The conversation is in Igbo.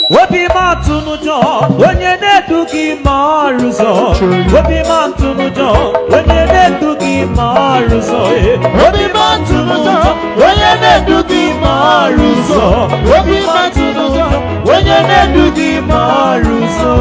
Obi m atụnụjọ, onye na-edu gị mara ụzọ. Obi m atụnụjọ, onye na-edu gị mara ụzọ. Obi m atụnụjọ, onye na-edu gị mara ụzọ. Obi m atụnụjọ, onye na-edu gị mara ụzọ.